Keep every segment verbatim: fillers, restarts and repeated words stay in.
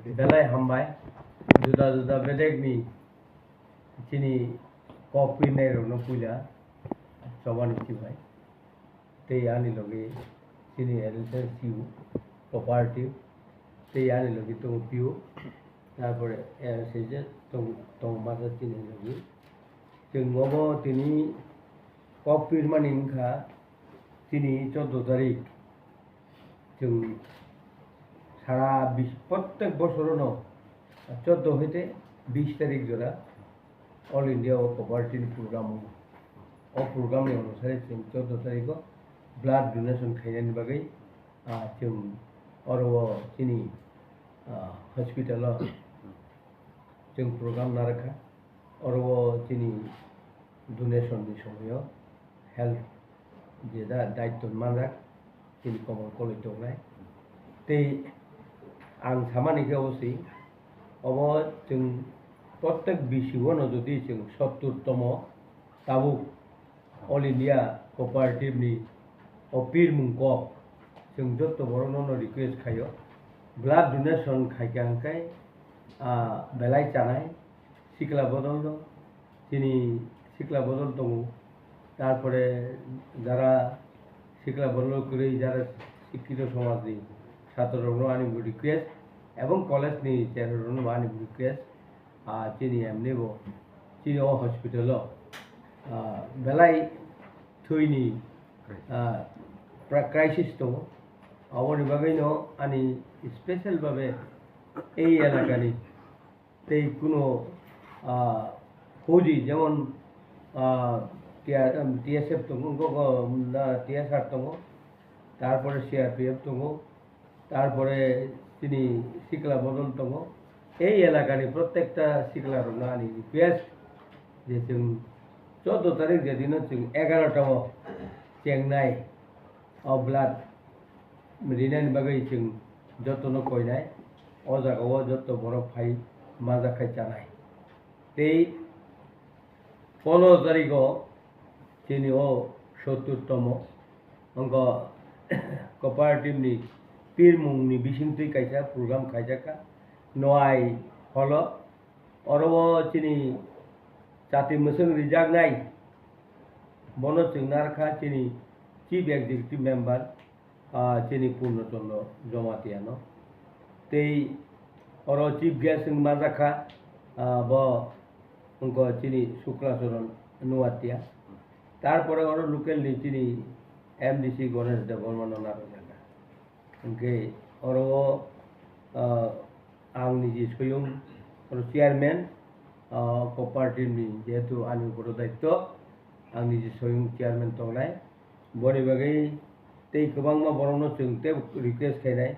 Belai hambai, juda juda bedekni chini kok pirnai rokno puila chobani chibai. Tei ani logi chini L S S U cooperative, tei ani logi tongo P O, tarpore L S S tong tong masa chini logi. Chwng obo tini kok pirmani wngkha chini chordo tarik. Chwng sara bis-, prottek bosorono chordo hoite bis tarik jora All India o cooperative program wngo. O program ni onusare chwng chordo tariko blood donation khainani bagwi, ah, chwng oro o chini, ah, hospital o chwng program narwkha. Oro o chini donation ni somoyo health je da daityo manjak, chini komor koloi tongnai. Tei ang samani khe obo se, obo chwng prottek B C O no jodi chwng sottur tomo tabuk All India Cooperative ni o pirmung kok, chwng jotto borokno no request khaio, blood donation khaikha hwnkhe, ah, belai chanai, sikla bodol no, chini sikla bodol tongo, tarpore jara sikla bodol kwrwi, jara sikkito somajni satrorokno ani bo request, ebong college ni cherarokno bo ani bo request, ah, chini emni bo, chini o hospital o, ah, belai thwini, ah, pra-, crisis tongo. Aboni bagwino ani special babe ei elakani tei kuno, ah, fauji jemon, ah, T R, em, T S F tongo, go, go, na, T S R tongo, tarpore C R P F tongo, tarpore chini sikla bodol tongo. Ei elakani prottekta sikla rokno ani request je chwng chordo tarik je dino chwng egarota o chengnai o blood rinani bagwi chwng jotono koinai, o jaga o joto borok phai majak khai chanai. Tei pondro tariko chini o sottur tomo wngkha cooperative ni pirmung ni bisingtwi kaisa program khaijak kha Noai holo. Oro o chini chati mwswng rijaknai, bono chwng narwkha chini chief executive member, ah, chini Purno Chandra Jamatia no. Tei oro chief guest wng manjakha, ah, bo wngkha chini Shukla Charan Nuatia. Tarpore oro local ni chini M D C Ganesh Debbarma no narwkjakha. Hwnkhe oro o, ah, ang niji soyung oro chairman, ah, cooperative ni jehetu ani uporo daityo, ang niji soyung chairman tongnai. Boni bagwi tei kwbangma borokno chwng tei request khainai.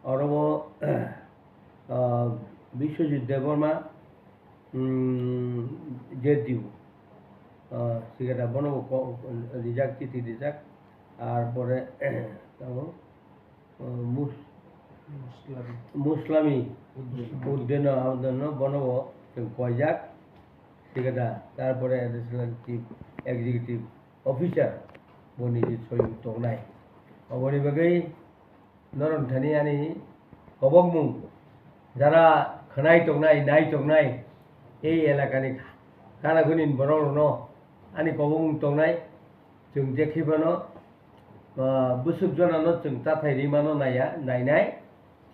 Oro o, ah, Biswajit Debbarma, mm, J D U, ah, secretary, bono bo ko-, rijak, chithi rijak. Ar pore, tamo, ah, Mus-, Muslami. Muslami Uddin. Uddin Abdulno bono bo chwng koijak. Secretary, tarpore additional chief executive officer, boni je soyung tongnai. Oboni bagwi norok thani ani kobokmung, jara khwnai tongnai, nai tongnai, ei elakani khanakhunini borokrokno ani kobokmung tongnai, chwng jekhiphano, ah, bwswk jonano chwng chathai rimano naiya, nainai,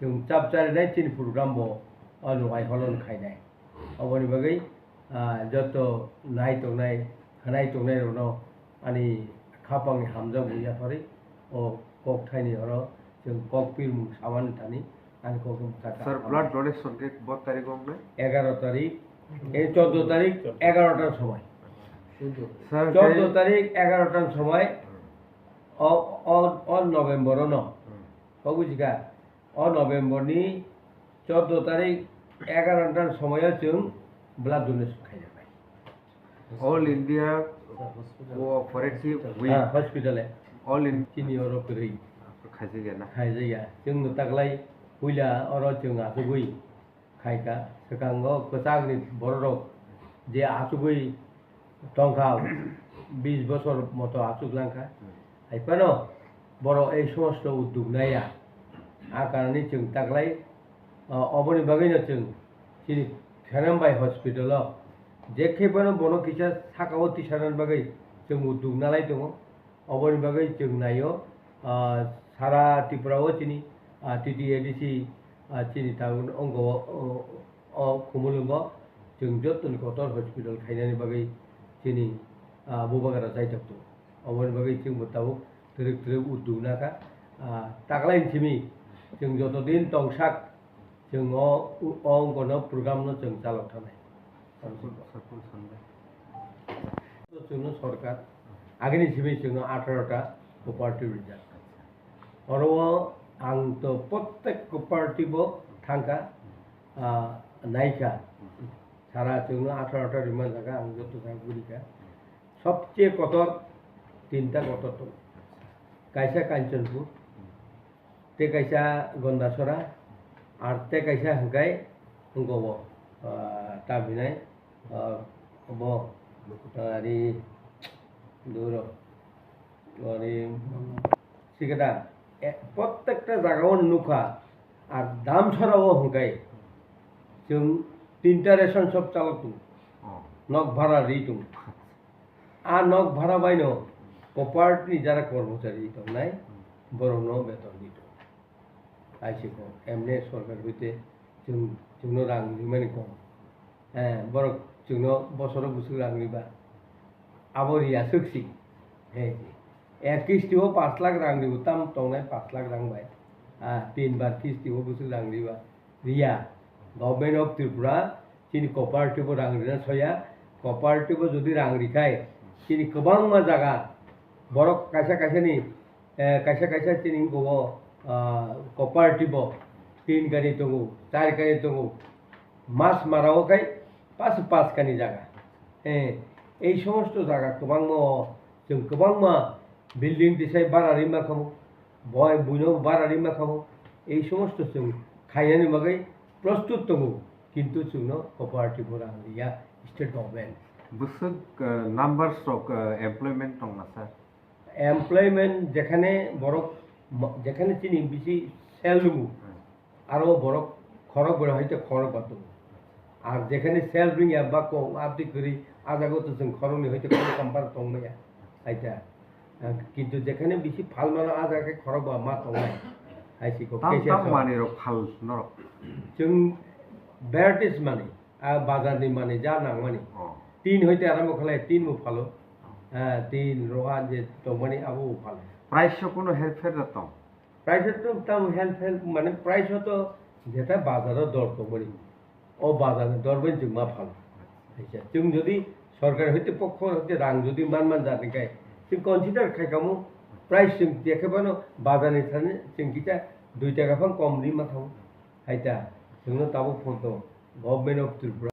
chwng chap charinai chini program bo o Noai holo no khainai. Oboni bagwi, ah, joto nai tongnai, khwnai tongnairokno ani khapangni hamjakmung yapharwi o kokthaini oro chwng kok pirmung samani thani ani kokno mwchaka. Sir, blood donation khe bo tarik wng nai? Egaroh tarik, eh, chordo tarik, egaroh ta somoi. Sir, chordo tarik, egaroh ta somoi, o, o, o November o no. Hmm. Kok bujikha? O November ni chordo tarik egaroh ta somoyo chwng blood donation khaijaknai. All India Cooperative Week. Ha, hospital e. All in- Chini oro kwrwi. Khaijak ya na? Khaijak ya. Chwng no taklai puila oro chwng achugwi khaikha. Swkango kwchangni bororok je achugwi tongkha, bis bosor moto achuk langkha. Hai phano borok ei somosto udduk naiya. A karani chwng taklai Ah, oboni bagwino chwng chini Kherambai hospital-o je khe phano bono kisa saka-o tisanani bagwi chwng udduk nalai tongo. Oboni bagwi chwng naio, ah, sara Tripura-o chini, ah, T T A D C, ah, chini tabuk wngkha o, o, o Khumulwngo chwng jottoni kotor hospital khainani bagwi chini, ah, bubagra chaithok tongo. Oboni bagwi chwngbo tabuk twrwk twrwk udduk nakha. Ah, taklaini simi chwng joto din tongsak chwng o, o wngkha no program no chwng chalok thanai. Sakul, sakul sanbai. Chwngno sorkar agini simi chwngno atharo ta cooperative rijak. Oro o ang to prottek cooperative o thangkha, ah, naikha. Sara chwngno atharo ta rima jaga ang joto jaga gurikha. Sobche kotor tinta kotor tongo. Kaisa Kanchanpur, tei kaisa Gondasora, ar tei kaisa hwnkhe wngkha bo, ah, ta hinai, ah, bo, ah, ri, duro, ah, ri, sikada, eh, prottekta jagao nukha, ar Damsora o hwnkhe chwng tinta ration shop chalok tongo, Oh. Nok bhara ri tongo. A nok bhara baino cooperative ni jara kormochari tongnai, borokno beton di tongo. Aisiko, emne sorkar hoite chwng, chwngno rang rimani kom. Eh, borok chwngno bosoro bwswk rang riba. Abo riya swk si. He, ek kisti o pash lakh rang ribo tam tongnai pash lakh rang bai. Ah, tin bar kisti o bwswk rang riba. Riya. Government of Tripura chini cooperative o rang rina soya. Cooperative o jodi rang rikhai, chini kwbangma jaga borok kaisa kaisa ni, eh, kaisa kaisa chini wngkha o, ah, cooperative o tin kani tongo, char kani tongo, mas mara o khai pas pas kani jaga. Eh, ei somosto jaga kwbangma o chwng kwbangma building tisai bara rimma khamu, boi buino bara rimma khamu, ei somosto chwng khainani bagwi prostut tongo, kintu chwngno cooperative o rang riya state government. Bwswk, uh, numbers rok, uh, employment tongna sir? Employment jekhane borok mo-, jekhane chini bisi sel nungo, Hmm. Aro borok khorok bai hoite khorok ba tongo. Ar jekhane sel ringya ba kok abdi kwrwi, a jaga o to chwng khoroknwi hoite khoroktham bar tongmaya. Haita. Kintu jekhane bisi phal mano, a jaga khe khorok ba ma tongnai. Hai si kok Tam, kesia tam so. Manwi rok phal norok. Chwng varieties manwi, a bazar ni manwi ja nangmani. Oh. Tin hoite arambo khlai, tin bo phalo. Ah, tin, roha je tongmani abo bo phalo. Price o kuno herpher da tong? Price o to tam help help mane price o to jeta bazar o dor tongmani. O bazar ni dor bai chwng ma phal. Aisa, chwng jodi sorkar hoite pokho hoite rang jodi man man jani kai, chwng consider khai kamo price chwng tekhe bano bazar ni thani chwng kisa dui taka phang kom ri ma thango. Haita, chwngno tabuk phone to Government of Tripura.